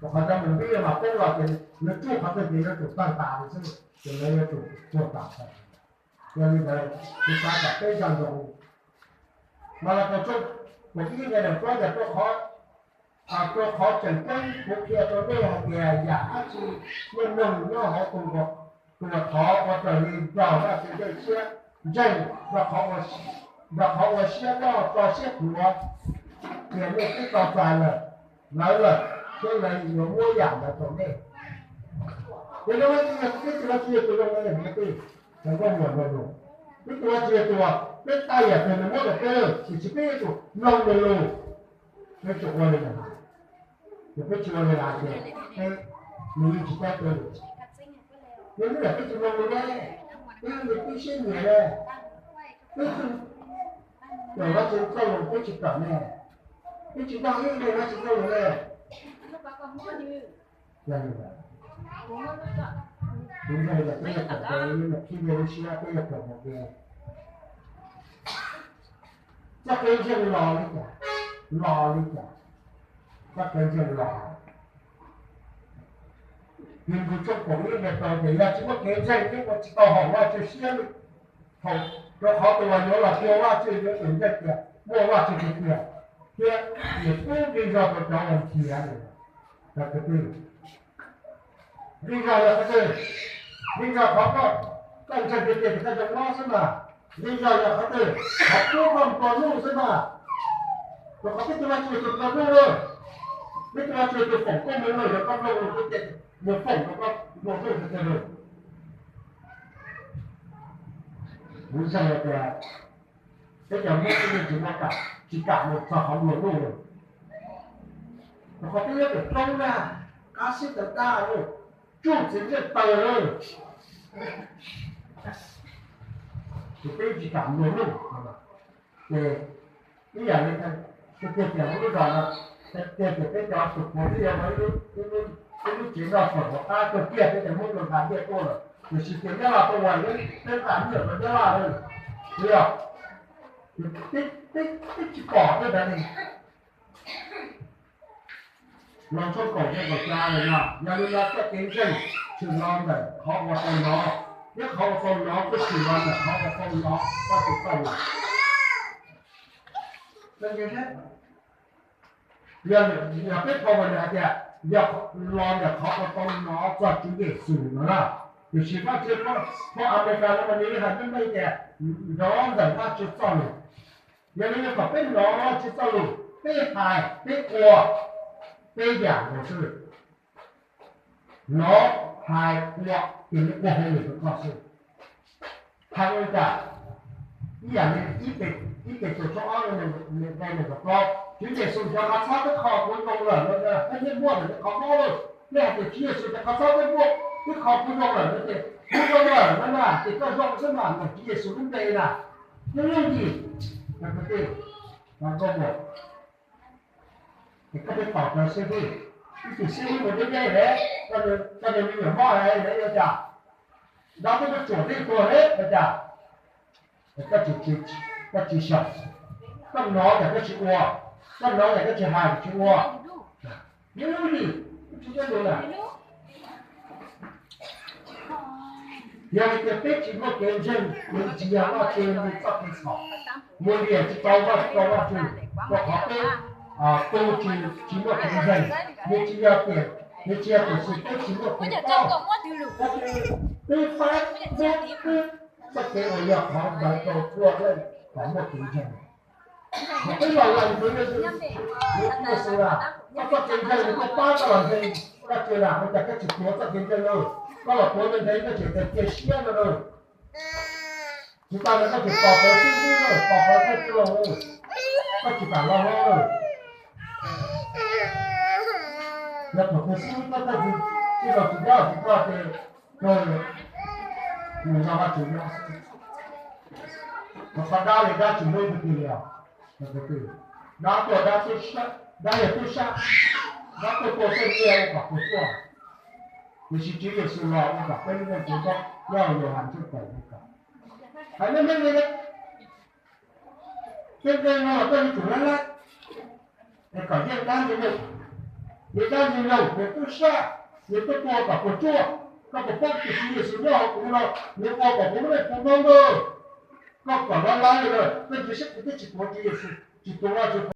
Qhov cov mus npib mas poob los ces lawv tsuj qhov twg ces yuav tsum tawg tas li xwb, ces lawv yuav tsum tuag tas. Yog li ntawd kuv xav kom peb nco ntsoov, Malakaus tshooj kaum ib nqe nees plaub tias, rau qhov, rau qhov tseem ceeb kuv qhia rau nej hais tias yam dab tsi nej mloog nyob hauv tus, tus uas thov ua raws li nrog Vajtswv ncej siab ntseeg, nrog qhov ua siab loj tso siab plhuav, tias nej twb tau txais lawm, lawv lawm, thiab lawv yuav muab yam ntawd rau nej. Ces no peb tus Vajtswv yog tus zoo li ntawd, peb tus Vajtswv yog tus, peb tau yam twg nws muab rau peb, tiam sis peb yuav tsum mloog nws lus, peb tsis ua li ntawd, ces peb tsis ua li ntawd ces peb, nws yeej tsis pab peb li. Yog li ntawd peb tsis mloog li ne, peb yeej li peb siab nyiam ne, peb tsis, Vajtswv txoj lus peb tsis kawm ne, peb tsis nrog ib leeg Vajtswv txoj lus ne. Yog li ntawd, kuv ntseeg tias peb yuav kawm ntawv, peb yuav kawm mus ke. Txoj kev ntseeg los li cas, los li cas, txoj kev ntseeg los. Nws mus tshooj kaum ib nqe rau tias yog tsis muaj kev ntseeg thiab ua tsis tau hom Vajtswv siab li, thaum rau qhov tus uas yuav los cuag Vajtswv yuav tsum ntseeg tias muaj Vajtswv tiag tiag, thiab nws pub nqi zog rau cov uas nrhiav nws. Nqi zog yog qhov twg? Nqi zog qhov koj, koj ntseeg tiag tiag ces koj zoo mob xwb mas. Nqi zog yog qhov twg? Qhov pub koj nplua nuj xwb mas. Rau qhov peb tus Vajtswv tus nplua nuj lawm, peb tus Vajtswv tus foom koob hmoov lawm, yog koj mloog lus tiag tiag nws foom rau koj nplua nuj tiag tiag lawm. Kuv ntseeg tias peb cov Hmoob peb yeej tsis muaj kam, tsis kam mus txog qhov nplua nuj lawm. Rau qhov peb yuav tsum poob daj, qab xib taw daj, tsuj txiv ntsej taw lawm, ces peb tsis kam nplua nuj. Ces ib yam li tiag tiag tias lub zos no, tiag tias peb cov tus puav twb yog ib lub tsev nroj fawm hauv qab kawg kiag, peb cov Hmoob Nplog nqa ntiaj tuaj lawm, tiam sis tias Nyab Laj tuaj ua peb nqa nyiaj rau Nyab Laj lawm, yog peb tsis pom tej ntawd li. Los tshooj kaum rau kaum xya lawm no, yog li no txoj kev ntseeg tshwm los ntawm qhov uas tau hnov, thiab qhov uas tau hnov kuj tshwm los ntawm qhov uas tau hnov Vajtswv txoj lus. Yog, yog peb phau uas nws hais tias yog los ntawm qhov uas tau hnov txog Tswv Yexus no na, tiam sis Vajtswv, phau Amelikas no mas nws hais meej meej tias hnov ntawm Vajtswv txoj lus. Yog li no thaum peb hnov Vajtswv txoj lus, peb hais peb ua peb yam nkaus xwb. Hnov, hais, ua, ces nws ua hauj lwm rau koj xwb. Hais ua li cas? Ib yam li ib Petus tshooj ob nqe nees nkaum plaub, Tswv Yexus cov qhov txhob twb kho kuv zoo lawm no, koj yeej muaj ntawm nej qhov mob lawm. Nej hais tias Tswv Yexus cov qhov txhob twb muaj, twb kho kuv zoo lawm no ces kuv zoo lawm no na, ces koj zoo xwb mas, ntawm Tswv Yexus lub npe na. Yooj yooj yim, es koj pheej pom cov xib hwb, ib tug xib hwb mus deb deb lawm, koj nws me nyuam mob lawm yuav cas? Dab tuaj muab tsuam tib tuag li ua cas? Koj tsis xyaum, koj hnov yam koj tsis ua, koj hnov yam koj tsis hais tsis ua. Yooj yooj yim, tsis txawj ua lawm. Yog hais tias peb tsis muaj kev ntseeg, kev ntsia Vajtswv li txoj kev txhaum, mus liam tsis tau Vajtswv, rau qhov peb tus tsis, tsis muaj kev ntseeg, nws tsis yog tiam, nws tsis yog tiam sis peb tsis muaj kev paub. Peb fab, peb, peb txoj kev uas yog qhov ntawd rau txhua leej kom muaj kev ntseeg. Peb los lees Tswv Yexus, Yexus lawm, koj txoj kev ntseeg nws tuaj pab koj los ntseeg Vajtswv lawm, ua cas koj tsis tuav txoj kev ntseeg lawm? Koj los tuav ntseeg ntseeg koj tseem cia siab no lawm. Tsis tas li koj tseem tos qhov xib hwb lawm, tos qhov thawj coj lawm, koj tsis kam los hlob lawm. Yog thaum tus xib hwb thawj coj tsis los tsis nyob tsis txog ces kawg mus nrog Vajtswv nyob xwb. Qhov dab li dab tsis hlub tus twg li os. Dab tuaj dab tub sab, dab yog tub sab, dab tuaj tua tej nyiaj ua kom puas tsuaj. Tiam sis Tswv Yexus los ua kom peb lub neej puas tsuaj, nyob hauv Yauhas tshooj kaum nqe kaum. Hais meej meej li, tej nqe no los koj yuav tsum lab lab, es kom yeej dab li nej. Yog dab Ntxwg Nyoog, yog tub sab, yog tuaj tua kom puas tsuaj, koj puas paub tias Tswv Yexus nyob hauv kuv no, nws ua kom kuv muaj neej puv noob na. Koj kom lawv lawv, koj ntsia saib kuv twb tsis tuav Tswv Yexus, tsis tuav Vajtswv,